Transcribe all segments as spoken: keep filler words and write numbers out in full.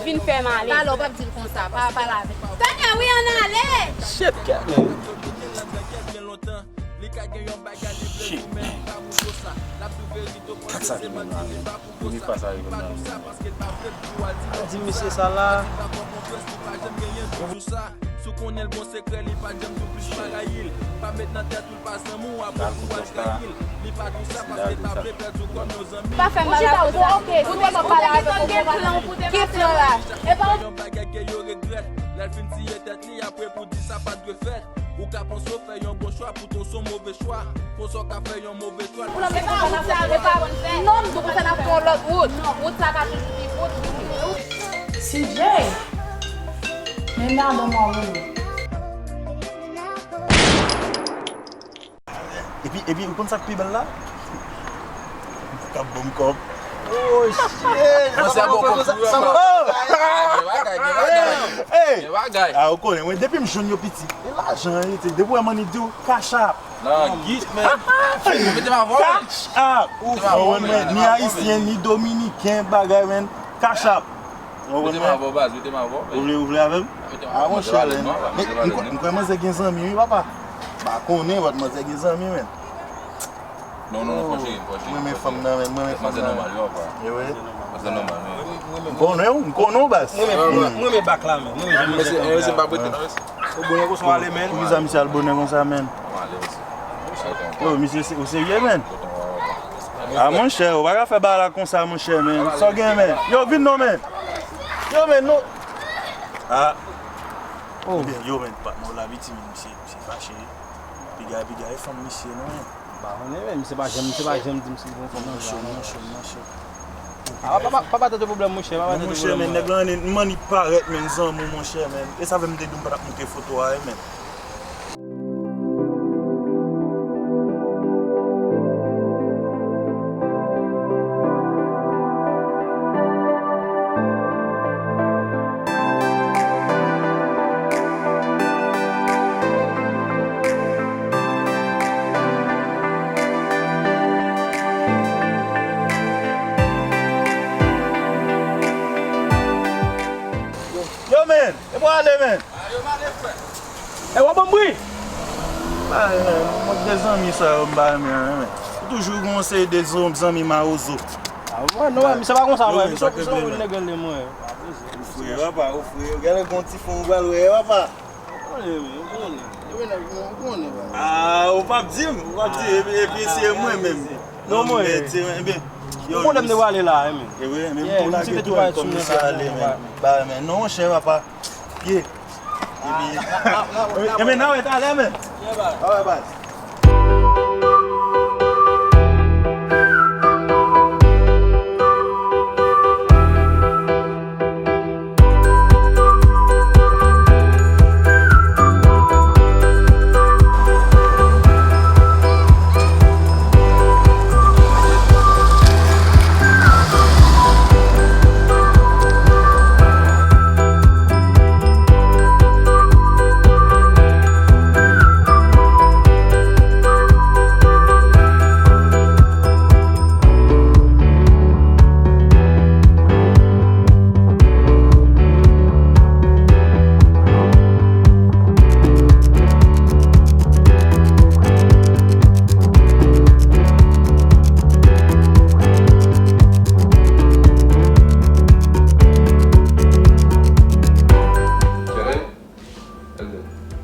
Vin fè m ale. Talè w p ap di l konsa, pa pale avè l. Tanya, wi, ann ale! Shit, Catherine. Shit, man. Kat sa ki vin la, man. Premye fwa sa rive m nan vi m. Al di misye sa la. Pa fè m mal avè w. Ou te mèt pale avè l, ou te mèt gen plan, ou te mèt gen plan la. Epa yon bagay ke yo regrèt. Lè l fin tiye tèt li, apre pou di sa pa t dwe fèt. Ou ka panse w fè yon bon chwa, poutan se yon move chwa. Konsa w ka fè yon move chwa. Ou nan mete konsa n ap fè, epa non, m di w konsa n ap fè yon lòt wout. Wout sa ka toujou pi kout, pi pi. C J! Men madanm an menm. Epi, epi, ou konn sa k pi bèl la? Ou p ap ban m kòb. Oh, shit! Mwen se bon kòb tou, papa. Oh! Gen bagay, gen bagay. Hey! Gen bagay. Ah, ou konnen, mwen, depi m jwenn yo piti, e lajan, hein, depi w wè m annik di w, cash app. Nan git, men. Ou mete m avè w, men. Cash app! Ou konprann, men, ni ayisyen, ni dominiken, bagay, men. Cash app. Ou konprann, men? Mete m avè w, baz, mete m avè w, men. Ou vle, ou vle avè m? Ah, monchè, men. M kwè manzè gen zanmi, wi, papa. Pa konnen, but manzè gen zanmi, men. Non, non, non, franchi, franchi. Mwen renmen fanm nan, men, mwen renmen fanm nan. Manzè nòmal, wi, papa. E wi. Manzè nòmal, wi. M konnen w, m konnen w, baz. Mwen renmen, mwen renmen bak la, men. Mwen renmen jan manzè kanpe a. Ou bonè konsa w ale, men. Poukisa misye al bonè konsa, men? Yo, misye, se- ou serye, men? Ah, monchè, ou pa ka fè bagay la konsa, monchè, men. Sa w gen, men? Yo, vin non, men. Yo, men, non. Ah. Ebyen, yo, men, patnè w la viktim, misye, misye fache. Piga, piga, e fanm misye, non, men. M pa konnen, men, misye pa janm, misye pa janm di m si l gon fanm nan. Nan cho, nan cho, nan cho. Ah, papa, papa, tande pwoblèm, monchè, papa, tande pwoblèm. Monchè, men, nèg lan, li mannik parèt, men, zanmi w, monchè, men. E sa fè m te di w m pa t ap montre foto a, wi, men. Yo, men, e pou ale, men. E w ap ban m bri? Ba, men, mwen de zanmi sa yo m pa renmen, men. Ou toujou gon seri de zon- zanmi mawozo. Ah, mwen, non, misye pa konsa, mwen. Misye, misye yon nèg lè mwen. Ou fre, papa, ou fre. Gade gon ti fon ou pral wè, papa. Ou konnen, wi, ou konnen. Ou konnen, ou konnen, papa. Ah, ou p ap di m, ou p ap di, epi, epi se mwen menm. Non, mwen. Ou konnen m te pral ale la, wi, men. E wi, men pou lage pou lage kòm misye ale, men. Ba, men, non, monchè, papa. Ye. Epi, e men, n a wè talè, men. Alright, baz.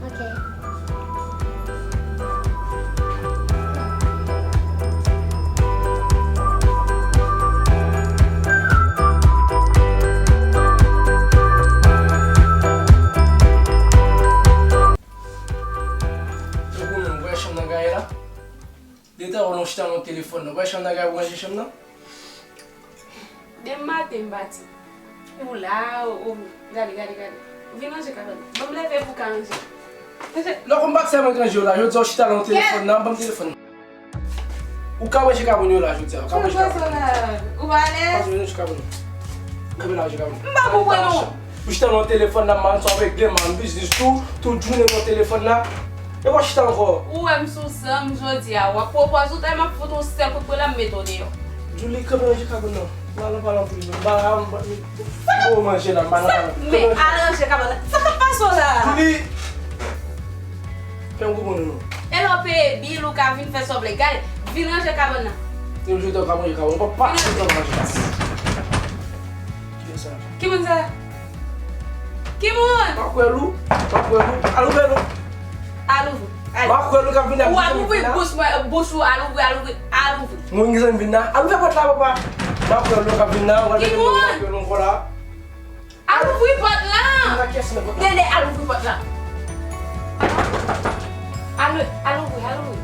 Ok. Ou konnen, ou wè chanm nan gaye la? Detan ou chita nan telefòn nan. Ou wè chanm nan gaye, ou ranje chanm nan? Demen maten m pati. Ou la, ou, ou, gade, gade, gade. Ou vin ranje kabann. Ban m leve pou ka ranje. Lè w konn pa t sèlman k ranje yo la, jodi a w chita nan telefòn nan, ban m telefòn nan. Ou ka ranje kabann yo la jodi a, ou ka ranje kabann. Ou pa alèz? Ou pa ranje kabann. Kanpe la, ranje kabann. M pa konprann ou. Ou chita nan telefòn nan, man, sa w regle, man, biznis tou, tout jounen nan telefòn nan. E w ap chita ankò. Ou wè m sou san m jodi a, w ap pwopòze ou tèlman ap fout yon sèl kout pwen la m mete w deyò. Julie, kanpe ranje kabann nan. M pa nan pale anpil non. M pa, m pa, m, bon, manje la, m pa nan pale anpil. Men al ranje kabann nan. Sa k ap pase w la? Julie! Fè m konprann ou non. E lè w peye bil ou ka vin fè sa w vle. Gade, vin ranje kabann nan. Se jou w ka manje kabann. Ou pa pase w ka manje kabann. Ki sa? Ki moun sa? Ki moun? M ap kwè Lou. M ap kwè Lou. Al ouvè non. Al ouvri. Al. M ap kwè Lou k ap vin la. Ou al ouvri bouch mwen, bouch ou, al ouvri, al ouvri, al ouvri. Mwen gen zanmi vin la. Al ouvè pòt la, papa. M ap kwè Lou k ap vin la. Ou al mete Lou, m ap kwè Lou ankò la. Al ouvri pòt la. Dede, al ouvri pòt la. Al, al ouvri, al ouvri.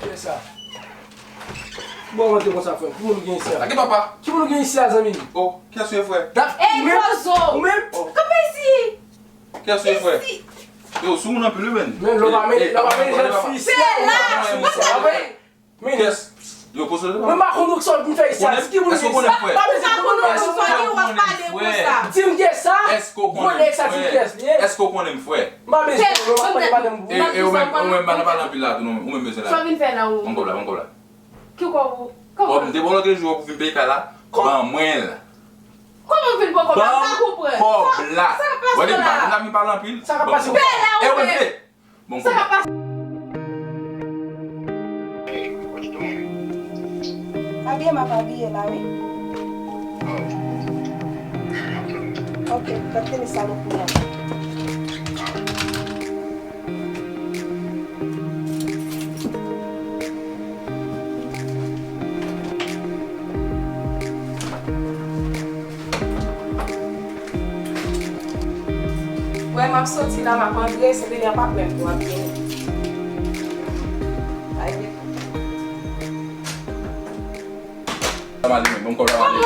Kiyès sa? Bon, mwen te konsa, frè m. Ki moun ou gen isi a? Lage papa. Ki moun ou gen isi a, zanmi m? Oh, kiyès ou ye, frè? Ey, Pozo! Ou menm? Kanpe isi! Kiyès ou ye, frè? Yo, sou moun anpil, wi, menn. Men, lò pa men, lò pa men, jèn fi isi a. Fè la! Mwen pa konnen. Kiyès? Yo, Pozo, mwen pa konn ou ki sa w vin fè isi a. Ki moun ou gen isi a? Pa bezwen konnen non. Di m kiyès sa? Gwo nèg sa, di m kiyès li ye. Èske w konnen m, frè? M pa bezwen konnen, m pa konnen madanm ou. E, e ou menm, ou menm, pa nan pale anpil la tou non, ou menm bezwen la. Sa w vin fè la, ou? Ban m kòb la, ban m kòb la. Ki kòb ou? Kòb ou? M te ba w lòt jou pou w vin peye kay la. Ban mwen l. Kòman w vin pran kòb la? M pa konprann. Ban m kòb la. Sa k ap pase la? Wè, m pa vin la vin pale anpil. Sa k ap pase? Fè la ou menm. E ou menm, fè. Ban m kòb la. Sa k ap pase? Abiye m ap abiye la, wi. Ok, gad tenis sa nou pran. Wè, m ap soti la, m ap antre, Sentelè a p ap wè m tou, m ap vini. Ay, depi. Kòman w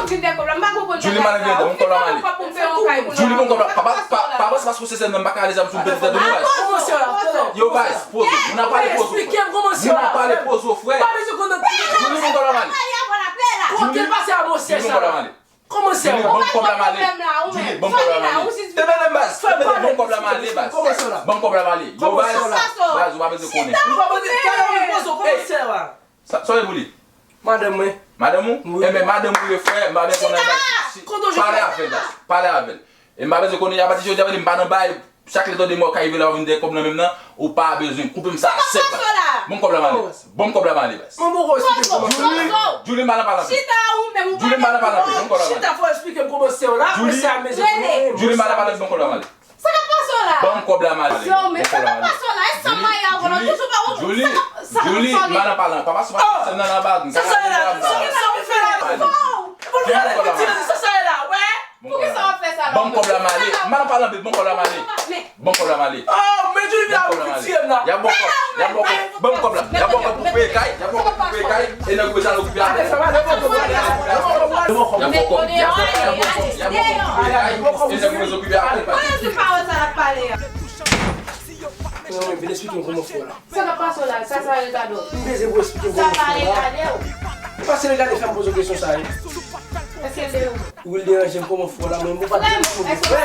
vin dèyè kòb la? M pa konprann. Julie, m ale dèyè, ban m kòb la, m ale. Julie, ban m kòb la. Pa, pa, pa, pa panse paske w se sè m nan, m pa ka ale zam sou m pèdi tèt ou non, baz. Yo, baz, poze. Moun ap pale, poze, frè. Moun ap pale, poze, frè. Julie, ban m kòb la, m ale. Julie, ban m kòb la, m ale. Julie, ban m kòb la, m ale. Julie, ban m kòb la, m ale. Julie, ban m kòb la, m ale. Te mele m, baz. Te mele m, ban m kòb la, m ale, baz. Ban m kòb la, m ale. Yo, baz. Baz, ou pa bezwen konnen. Sa, sa w ye pou li? Madanm mwen. Madanm ou? Wi. Enben, madanm ou ye, frè, m pa bezwen konnen bagay. Pale avè l, baz. Pale avè l. E m pa bezwen konnen, apati jodi a, m pa nan bay. Chak lè tande mwen w ka rive la, w vin dèyè kòb nan men m nan, ou pa bezwen koupe m sa sèk, baz. Ban m kòb la, m ale. Ban m kòb la, m ale, baz. Mwen poko esplike kòman sa. Julie, Julie, m pa nan pale anpil. Chita ou menm, ou pa nan pale anpil. Ban m kòb la, m ale. Chita, fò esplike m kòman se w la, mwen se a mezon mwen. Julie, m pa nan pale anpil, ban m kòb la, m ale. Sa k ap pase w la? Ban m kòb la, m ale. Yo, men sa k ap pase w la? E sa m maye avè w la, toujou pa wè sa k ap pase w la. Julie, m pa nan pale anpil. Papa, se pa sè m nan la baz. Sa sa ye la? Sa sa ye la? Wè. Poukisa w ap fè sa la? Ban m kòb la, m ale. M pa nan pale anpil, ban m kòb la, m ale. Ban m kòb la, m ale. Oh, men Julie vin ap fè ti m la. Y ap ba w kòb, y ap ba w kòb. Ban m kòb la. Y ap ba w kòb pou peye kay, y ap ba w kòb pou peye kay. E nèg ou bezwen al okipe avè l. Ban m kòb la, m ale. Y ap ba w kòb, y ap ba w kòb, y ap ba w kòb pou peye kay. E nèg ou bezwen okipe avè l. Kote ti pawòl sa l ap pale a? Non, men vin esplike m kòman fè w la. Sa k ap pase w la? Sa, sa retade w. M bezwen pou esplike m kòman fè w la. Sa pa retade w. E pa se regade fè m poze w kesyon sa, wi. Èske l deranje w? Wi, l deranje m, kòman fè w la? Mwen, mwen pa t janm di m frè.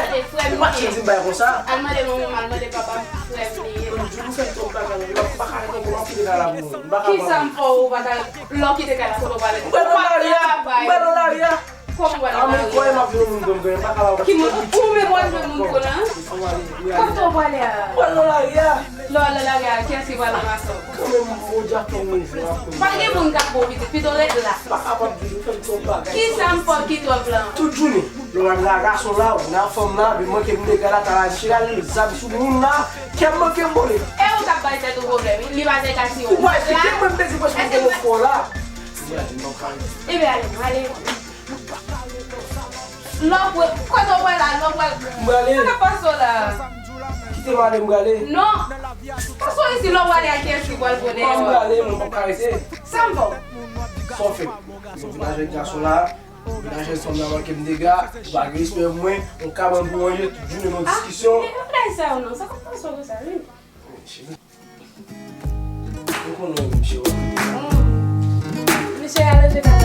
Mwen pa t janm di m bagay konsa. Al mande manman m, al mande papa m, frè m li ye. Mwen di w, ou fè m twòp bagay, m pa ka ret ankò, m ap kite kay la pou mwen. M pa ka. Kisa m fè w, ou pa ka, lè w kite kay la, kote w prale? Ou pa travay. M pral nan lari a. M pral nan lari a. Kòman w pral nan lari a? Ki moun, ou menm w al jwenn moun pou nan? Kote w prale a? Pral nan lari a. Lè w al nan lari a, kiyès ki pral ranmase w? Kanmenm, Bondye ap fè moun jwe ak mwen. Pa gen moun k ap ba w pitit, pito w ret la. Pa kapab di nou fè m twòp bagay. Kisa m fè w ki twòp lan? Tout jounen, lè w al nan gason la, ou nan fanm la, vin manke m dega la, ta la chira, li zam sou moun la, kè m manke m bole. E ou k ap bay tèt ou pwoblèm, wi. Li pa te ka tiye w. Ou pa esplike mwen, m bezwen pran sou moun fò la. Ebyen, ale, ale. Lè w pral, kote w pral la, lè w pral. M prale. Sa k ap pase w la? Kite m ale, m prale. Non. Pase w isi, lè w prale a kiyès ki pral pran dèyè w? M prale, mwen p ap ka rete. Sa m fè w? Sa w fè? Mwen vin avèk gason la, vin avèk fanm nan manke m dega, ou pa gen respè pou mwen, yon kabann pou manje, tout jounen nan diskisyon. Ah, men bagay sa yo non, sa k ap pase w konsa, wi? Cheri. Ou konn wè misye wè. Misye a leve nan.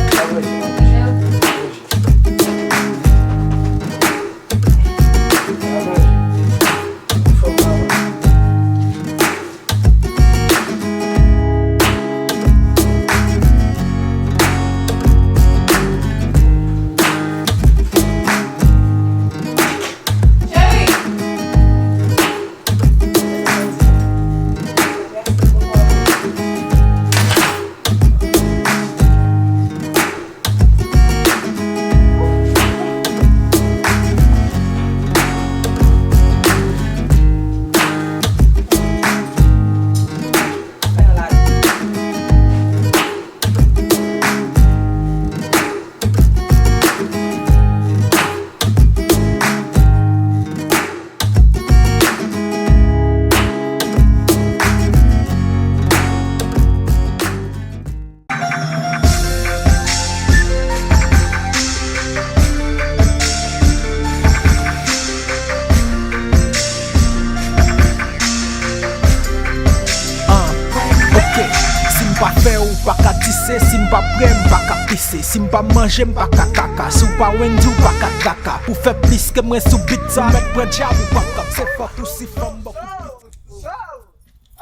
Se si m pa pre, m pa ka pise. Si m pa manje, m pa ka kaka. Si w pa Wendy, w pa ka traka. Pou fè plis ke mwen sou beat sa, mèt pran djab ou p ap kap. Se fòt ou si fò m bò kout pit.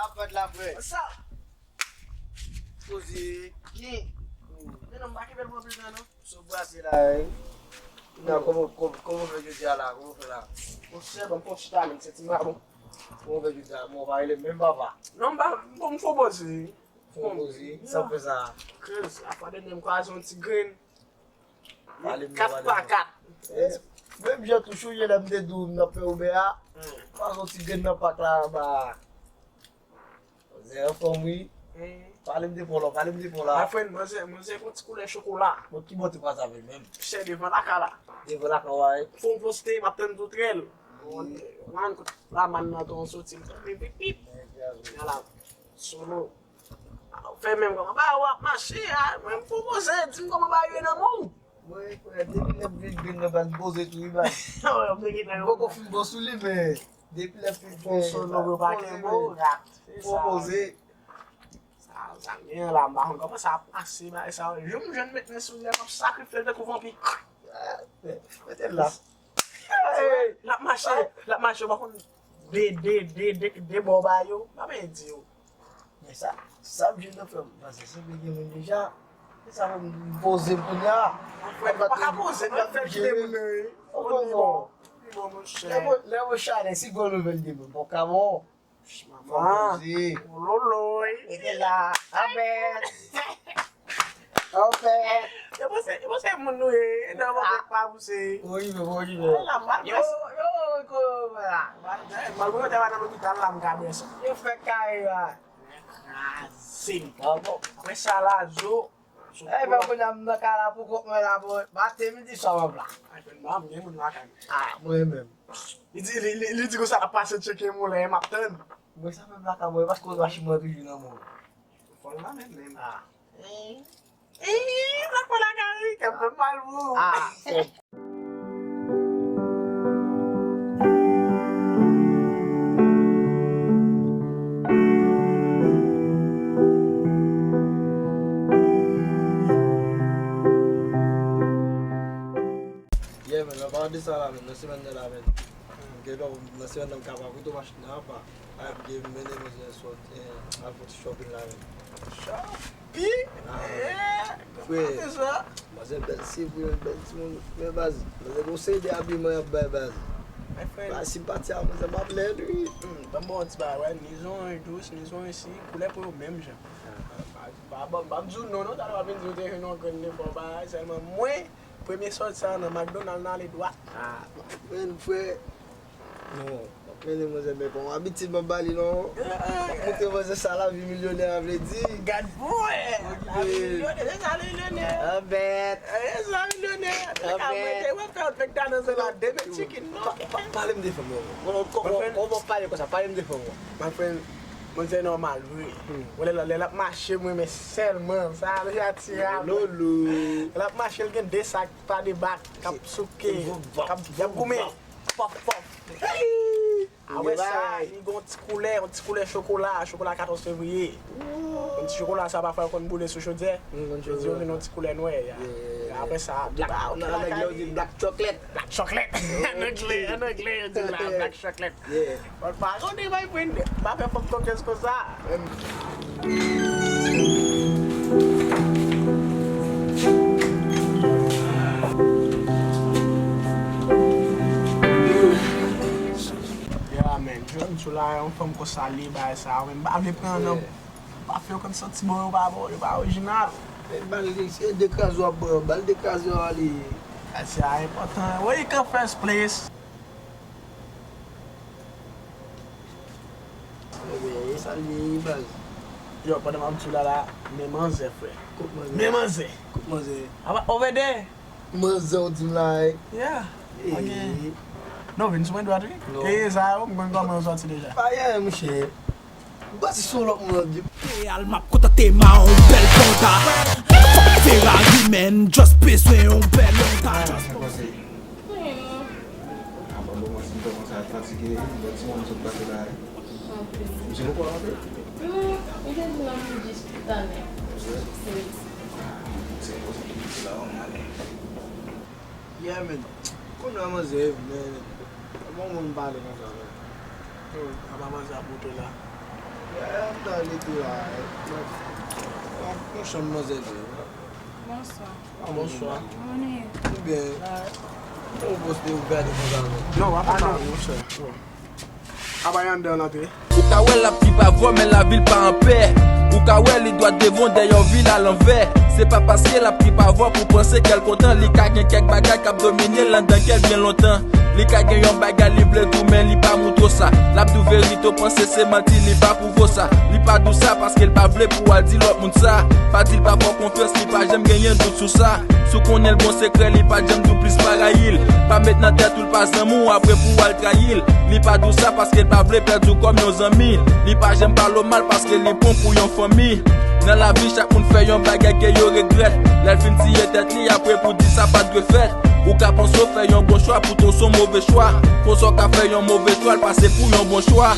Apèt la près. Poze. Ki? Men non, m pa kenbe l pou anpil tan non. Sou brase la, wi. Nan, kòman, kòman, kòman w fè jodi a la? Kòman w fè la? Monchè, ban m fè yon ti talè, m santi m pa bon. Kòman w fè jodi a? Bon, w pa rele menm papa. Non, m pa, bon, m fè w poze. Fè w poze. Sa w fè sa? Krèz, afwa dènye m kwaze yon ti grenn. Pale m kat pa kat. Eh, menm jan tou, chonje lè m te di w m t ap fè Uber a. Kwaze yon ti grenn nan pak la anba a. Manzè anfòm wi. Pale m de pon la, pale m de pon la. My friend, manzè, manzè gon ti koulè chokola. Bon, ki bò te kwaze avè l menm? Chè devan lakay la. Devan lakay w a, wi. Fon poste, m ap tann tou trèl. Wan kout la man nan ton soti, m tann pip, pip, pip. Ala, solo. Fè menm kòman ba w ap mache a, mwen m pwopoze, di m kòman ba yo ye nan men w. Mwen, frè, depi lè m vin grenn nan baz, m poze tou, wi, baz. Mwen poko fin bon sou li, men depi lè m fin fè, fon poze. Sa, sa m gen la, m pa konn kòman sa ap pase, bagay sa. Jou m jwenn met men sou li a, m ap sakrifye l tankou vanpi. Ah, mete l la. L ap mache, l ap mache, w pa konn de, de, de, de, de bò ba yo, m pa bezwen di w. Men sa, sa m jwenn nan frè m, paske se vle gen moun deja. Se sa fè m poze m kounye a. Frè, m pa ka poze, m ap fè kite moun nan, wi. Li bon, li bon, monchè. Lè mwen, lè mwen chale, si gwo nouvèl demen, bon, kamon. Manman. Poze. Ololoy. Rete la. Amen. Amen. Yo panse, yo panse moun nou ye. Non, mwen pa pouse. Ou rive, ou rive. Ala, m pral yo, yo, ko, vwala. Malgre yo te va nan lopital la, m ka bwè sa. Yo fè kay la. Kraze. Apre sa, la, zo. Eh, pa kounye a m nan kay la pou kont mwen la, bon, maten, midi, swa m ap la. Ay, fè m ba m gen moun lakay mwen. Ah, mwen menm. Li di, li, li, li di konsa l ap pase tcheke mwen lè m ap tann. Mwen sa fè m lakay mwen, paske machin mwen toujou nan men w. Fò l la menm, menm. Ah. Eh, eh, sa fò lakay, kè m fè m mal pou ou. Ah, Yeah, man, nan pawòl de sa la, man, nan semèn nan la, man. Gen lè nan semèn nan, m ka pa koute machin nan apa. Ay, m te mennen manzè sot, eh, al fè ti shopping la, man. Shopping? Ah, eh, frè, manzè bèl, se vre, bèl timoun. Men baz, manzè gon seri de abiman y ap bay baz. Baz, si m pati a manzè, m ap lèd, wi. Hmm, ban m ba w yon ti bagay, wè, ni zon dous, ni zon isi, koulè pou yo menm jan. Ah. Pa, pa, pa, pa m di w non, non, talè w ap vin di w te jwenn yon grenn nenpòt bagay, sèlman mwen, premye sòti sa nan McDonald, m ale dwat. Ah, men frè, non, m ap mennen manzè, men kòm abitid m ap ba li non. M ap montre manzè sa lavi milyonè a vle di. Gad pou wè. Lavi milyonè, se sa milyonè. Anbèt. Se sa milyonè. Anbèt. Mwen te wè fè yon McDonald's la, de men chicken non. Pa, pa, pale m de fanm ou. Kòman, kòman, kòman w pale konsa? Pale m de fanm ou. My friend, manzè nòmal vre. Bon, lè, lè, lè l ap mache, m renmen sèlman sa, l atire a mwen. Lolo. Lè l ap mache, l gen de sak pa de bak k ap souke, k ap, y ap goumen. Pòf, pòf. Apre sa, li gen yon ti koulè, yon ti koulè chokola, chokola katòz fevriye. Yon ti chokola sa, pafwa yo konn boule sou chodyè. Yo di yo vin yon ti koulè nwè. Apre sa, black, nan anglè yo di black chocolate. Black chocolate. An anglè, an anglè yo di la, black chocolate. Yeah. But pa konnen, my friend, pa fè fòk tokens konsa. Yeah, man, jwenn sou la, yon fanm konsa li, bagay sa, men m pa vle pran nan, pa fè yo konn santi bon, yo pa bon, yo pa orijinal. Men bal li, se de kraze w ap pran, bal de kraze w ale. Sa a enpòtan. Where you come first, please? Ebyen, e sa l ye, baz. Yo, pandan m ap di w la, la, men manzè, frè. Kot manzè? Men manzè. Kot manzè? Apa, over there. Manzè w di m la, e? Yeah. Ok. Non, vin sou mwen dwat, wi. Non. E sa yo, m konn kòman yo sòti deja. Pa gen, monchè. M pati sou lòt moun an di. Real, m ap kontante m a yon bèl konta. Ferrari, man, just bezwen yon bèl Honda. Just Avan bon, mwen, si m fè konsa, fatige, bon, ti moun sot pase la, wi. Misye poko rantre? Non, li te di l ap vin jis talè. Se, Se poze m la, w ale. Yeah, man. Konn wè manzè, man. Bon, moun pale konsa, man. Yo, apa manzè ap monte la? Yeah, m ta rete la. Nan chanm manzè li. Bonswa. Ah, bonswa. Byen. Ou poste ou gade konsa, man. Non, apa non, monchè. Apa y anndan l antre? Ou ka wè l ap viv avè w, men lavi l pa anpè. Ou ka wè li dwat devan w, dèyè w vire l alanvè. Se pa paske l ap viv avè w pou w panse kè l kontan. Li ka gen kèk bagay k ap domine l anndan kè l byen lontan. Li ka gen yon bagay li vle di w, men li pa montre w sa. L ap di w verite, w panse se manti, li pa pwouve w sa. Li pa di w sa paske l pa vle pou w al di lòt moun sa. Pa di l pa fè w konfyans, li pa janm genyen dout sou sa. Si w konnen l gon sekrè, li pa janm di w plis pa rayi l. Pa met nan tèt ou l pa zanmi w apre pou w al trayi l. Li pa di w sa paske l pa vle pèdi w kòm yon zanmi. Li pa janm pale w mal paske li pran w pou yon fanmi. Nan lavi, chak moun fè yon bagay ke yo regrèt. Lè l fin tiye tèt li, apre pou di sa pa t dwe fèt. Ou ka panse w fè yon bon chwa, poutan se yon move chwa. Konsa w ka fè yon move chwa, l pase pou yon bon chwa.